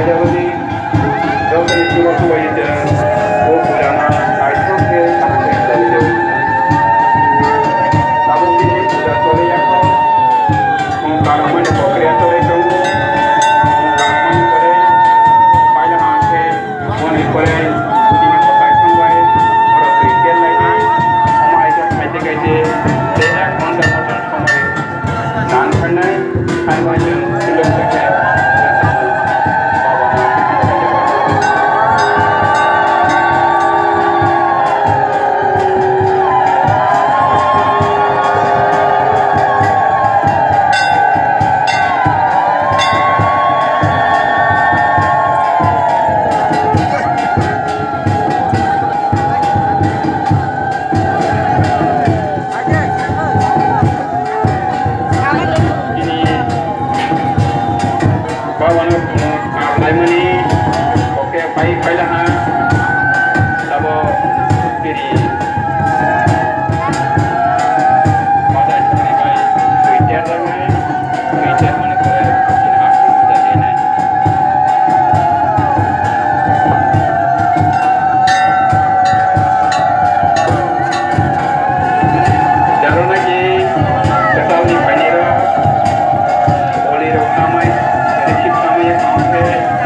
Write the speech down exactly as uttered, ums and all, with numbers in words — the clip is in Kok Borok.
Jaboni, jotoni chubachu bai jang, o pujano naithok khe kaham khe khlai jago. Tabuk bini puja choli yakho, o karokmani pokriya choli tongo, o karokmani pore, paila hang khe, moni pore, bini kotai thangbai, oro twi kel lainai, omo hai khe khaite khaite, tei ek ghonta motom somoi. Dan khanai, khanai chwng khulum khe khe, Baba ma. Bini babano kap laimani, oke, pai, paila ha, sabo bini. Madai songni bai twi ter langnai, twi ter mani pore chini aswk puja khainai. Jaro naki kwtalni phainai rok, boli rok khamai, rikip khamai ya khamai khe.